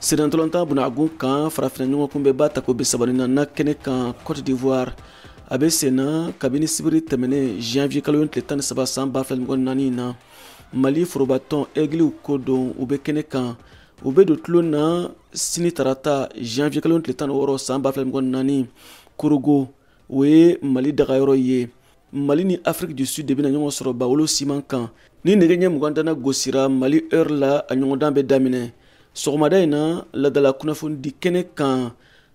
Sennantolatan bunagun kan farafinna ɲɔgɔn kunbɛnba tako 34 kɛnɛ kan Côte d'Ivoire a bɛ senna kabini sibiri tɛmɛnen janvier kalo tile 13 san 2024 na. Mali forobatɔn Aigles ko don u bɛ kɛnɛ kan, u bɛ don tulon na sini tarata janvier kalo tile 16 san 2024 Korogo, o ye Mali dagayɔrɔ ye. Mali ni Afrique du Sud de bɛna ɲɔgɔn sɔrɔ Bawolo siman kan. Ni nɛgɛ ɲɛ 20 dana gosira Mali heure la, a ɲɔgɔndan bɛ daminɛ. Sɔgɔmada in na ladala kunnafonidi kɛnɛ kan,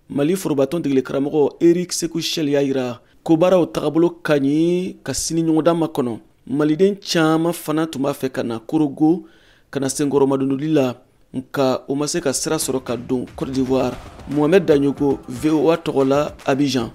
Mali forobatɔn degeli karamɔgɔ Eric Sekou Chelle y'a yira ko baaraw tagabolo ka ɲi ka sini ɲɔgɔndan makɔnɔ. Maliden caman fana tun b'a fɛ ka na Korogo ka na senkɔrɔmadondoli la, nka o ma se ka sira sɔrɔ ka don Côte d'Ivoire. Mohamed Dagnoko, VOA tɔgɔ la, Abidjan.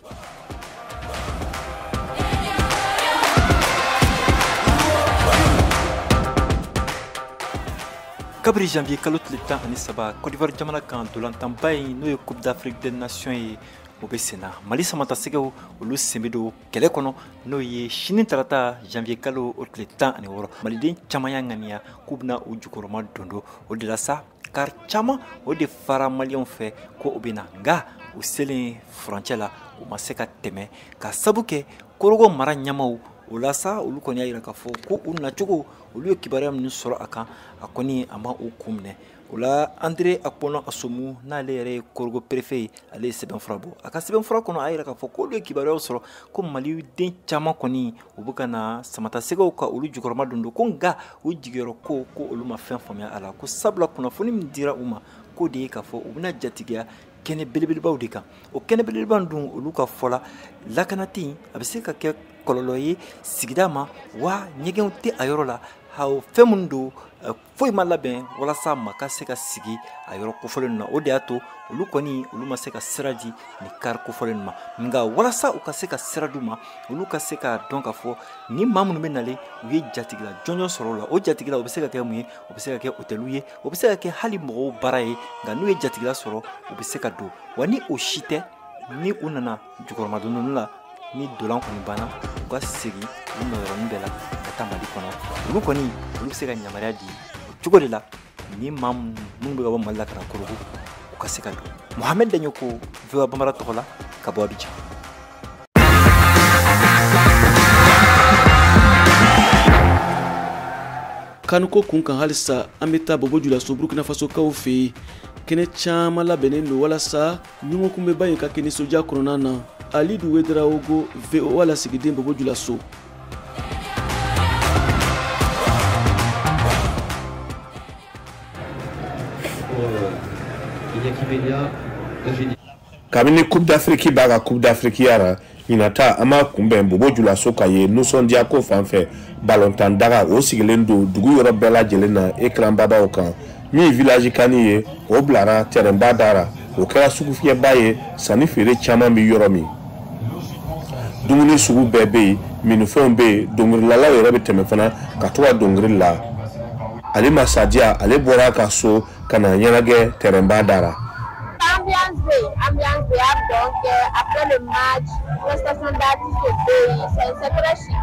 Kabiri janvier kalo tile 13 Côte d'Ivoire jamana kan dolantanba in n'o ye Coupe d'Afrique des Nations ye, o bɛ senna. Mali samatasɛgɛw olu sen bɛ don kɛlɛ kɔnɔ n'o ye sini tarata janvier kalo o tile 16. Maliden caman y'a ŋaniya k'u bɛna u jukɔrɔma don o de la sa kari caman o de fara maliyɛnw fɛ ko o bɛ na, nka u selen furancɛ la u ma se ka tɛmɛ ka sabu kɛ Korogo mara ɲɛmaaw. O la sa olu kɔni y'a yira k'a fɔ ko u nacogo olu ye kibaruya minnu sɔrɔ a kan, a kɔni a ma u kun minɛ. O la André Akpɔnɔ Asomu n'ale yɛrɛ ye Korogo préfet ye, ale ye sɛbɛnfura bɔ. A ka sɛbɛnfura kɔnɔ a y'a yira k'a fɔ k'olu ye kibaruyaw sɔrɔ ko maliden caman kɔni u bɛ ka na samatasɛgɛw ka olu jukɔrɔma don ko nka u jigiyɔrɔ ko olu ma fɛn faamuya a la, ko sabula kunnafoni min dira u ma k'o de ye k'a fɔ u bɛna jatigiya kɛnɛ belebelebaw de kan. O kɛnɛ belebeleba dun olu ka fɔ la lakana tɛ yen, a bɛ se ka kɛ kɔlɔlɔ ye sigida ma, wa ɲɛgɛnw tɛ a yɔrɔ la, fɛn minnu don foyi ma labɛn walasa maa ka se ka sigi a yɔrɔ kofɔlen na. O de y'a to olu kɔni olu ma se ka sira di nin kari kofɔlen ma, nka walasa u ka se ka sira d'u ma, olu ka se k'a dɔn k'a fɔ ni maa minnu bɛ nalen u ye jatigila jɔnjɔn sɔrɔ o la. O jatigila o bɛ se ka kɛ mun ye? O bɛ se ka kɛ hôteliw ye, o bɛ se ka kɛ hali mɔgɔw baara ye, nka n'u ye jatigila sɔrɔ u bɛ se ka don. Wa ni o si tɛ, ni u nana jukɔrɔmadondonni la, ni dolan kɔni banna, u ka segin u nɔyɔrɔnin bɛɛ la ka taa Mali kɔnɔ. Olu kɔni olu bɛ se ka yamaruya di o cogo de la ni maa minnu bɛ ka bɔ Mali la ka na Korogo u ka se ka don. Mohamed Dagnoko, VOA Bambara tɔgɔ la ka bɔ Abidjan. Kanuko kun kan halisa, an bɛ taa Bobo Julaso Burkina Faso kaw fɛ yen. Kɛnɛ caman labɛnnen don walasa ɲɔgɔn kunbɛnba in ka kɛ nisɔndiya kɔnɔna na. Alidu Wedraogo, VOA lasigiden Bobo Julaso. Kabini Coupe d'Afrique b'a ka Coupe d'Afrique yara ɲinata, an b'a kunbɛn Bobo Julaso ka ye nisɔndiya ko fan fɛ. Balontan daga o sigilen don dugu yɔrɔ bɛɛ lajɛlen na écran babaw kan. Min ye village kani ye, o bilara terrain-ba da la, o kɛra sugufiyɛba ye, sanni feere caman bɛ yɔrɔ min, dumuni sugu bɛɛ bɛ yen, minifɛnw bɛ yen, dɔnkililalaw yɛrɛ bɛ tɛmɛ fana ka to ka dɔnkili la. Alima Sadiya, ale bɔra a ka so ka na ɲɛnajɛ terrain-ba da la. Ambiance bɛ yen, ambiance bɛ yen, donc après le match, prestation d'artiste bɛ yen, c'est très chic.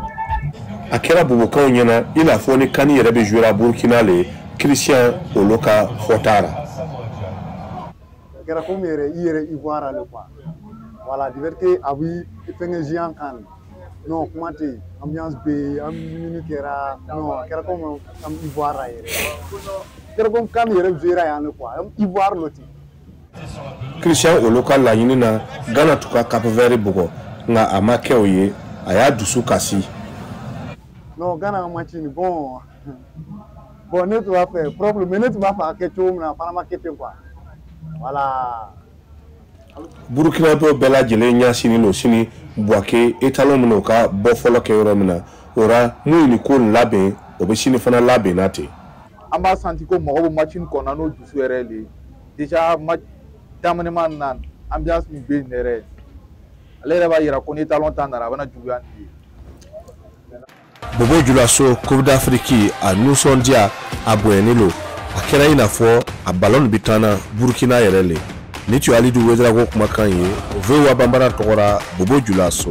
A kɛra bobokaw ɲɛna i n'a fɔ ni kani yɛrɛ bɛ jouer Burkina le. Christian olu ka fɔta la. A kɛra komi yɛrɛ i yɛrɛ Ivoire le quoi. Voilà, du fait que a bi fɛngɛ géant kan, non kuma tɛ yen, ambiance bɛ yen, an minnu kɛra, non a kɛra komi an Ivoire yɛrɛ, a kɛra komi kan yɛrɛ jouer yan le quoi, Ivoire lo ten. Christian olu ka laɲini na Ghana tun ka Cap Vert bugɔ, nka a ma kɛ o ye, a y'a dusu kasi. Non, Ghana ka match nin, bon ne tun b'a fɛ propre, mais ne tun b'a fɛ a kɛ cogo min na, a fana ma kɛ ten quoi, voilà. Burkinabɛw bɛɛ lajɛlen ɲɛsinnen don sini Buwake étalon minnu ka bɔ fɔlɔ kɛ yɔrɔ min na, o la mun ye nin ko nin labɛn, o bɛ sini fana labɛn na ten. An b'a santi ko mɔgɔ bɛ match nin kɔnɔ n'o dusu yɛrɛ de ye. Déjà match daminɛma na, ambiance min bɛ yen yɛrɛ, ale yɛrɛ b'a yira ko ni étalon ta nana, a bɛna juguya nin ye. Bobo Julaso Coupe d'Afrique a nisɔndiya a bonyalen don, a kɛra i n'a fɔ a ballon bɛ taa na Burkina yɛrɛ le. Ni tun ye Alidu Wedrago kumakan ye, VOA Bambara tɔgɔ la, Bobo Julaso.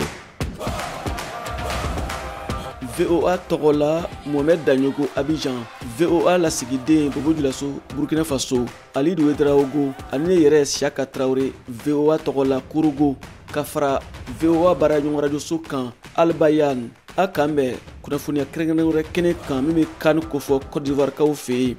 VOA tɔgɔ la, Mohamed Dagnoko, Abidjan. VOA lasigiden Bobo Julaso, Burkina Faso, Alidu Ouédraogo, ani ne yɛrɛ Siaka Traoré, VOA tɔgɔ la Korogo, ka fara VOA baaraɲɔgɔn rajoso kan Albayan. A k'an bɛn kunnafoniya kɛrɛnkɛrɛn wɛrɛ kɛnɛ kan min bɛ CAN kofɔ Côte d'Ivoire kaw fɛ yen.